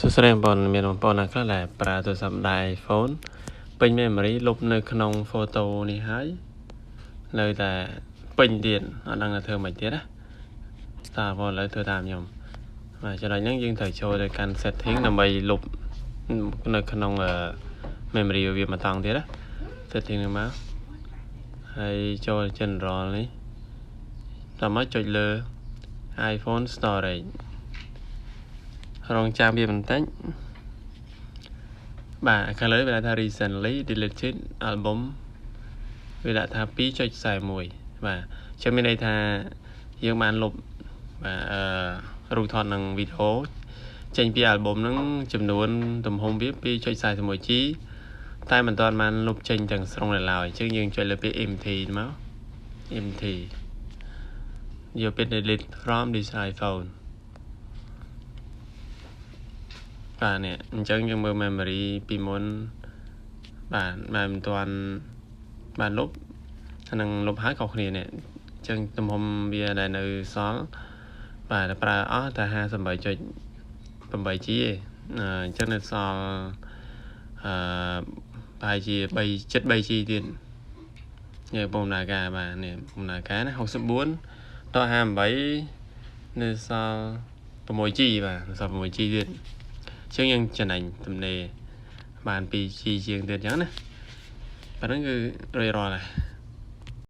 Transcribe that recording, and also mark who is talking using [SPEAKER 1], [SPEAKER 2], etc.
[SPEAKER 1] សួស្តីបងប្អូនមានបងប្អូនណាខ្លះដែលប្រើទូរស័ព្ទដៃ iPhone ពេញ memory លុបនៅក្នុង photo នេះហើយនៅតែពេញទៀតអត់ដឹងថាធ្វើម៉េចទៀតណាតើបងឥឡូវធ្វើតាមខ្ញុំបាទចំណុចហ្នឹងយើងត្រូវចូលទៅកាន់ setting ដើម្បីលុបនៅក្នុង memory វាមួយតង់ទៀតណា setting ហ្នឹងមកហើយចូល general នេះតមកចុចលើ iPhone storage រងចាំវាបន្តិចបាទខាងលើវាដាក់ថា recently deleted album វាដាក់ថា2.41បាទចឹងមានន័យថាយើងបានលុបបាទអឺរូបថតនិងវីដេអូចេញពី album ហ្នឹងចំនួនទំហំវា 2.41G តែមិនទាន់បានលុបចេញទាំងស្រុងនៅឡើយអញ្ចឹងយើងចុចលើពាក្យ empty មក empty យកពាក្យ delete from this iPhone បាទនេះអញ្ចឹងយើងមើល memory ពីមុនបាទបាទមិនទាន់បានលុបនឹងលុបហើយខុសគ្នានេះអញ្ចឹងទំហំវាដែលនៅសល់បាទប្រើអស់តែ 58.8G ឯងអញ្ចឹងនៅសល់អឺប្រហែលជា3 73G ទៀតនេះពំនាការបាទនេះពំនាការណា64ដល់58នៅសល់ 6G បាទនៅសល់ 6G ទៀតអញ្ចឹងយើងចំណេញទំនេរបាន 2G ជាងទៀតអញ្ចឹងណាប៉ណ្ណឹងគឺរួចរាល់ហើយ។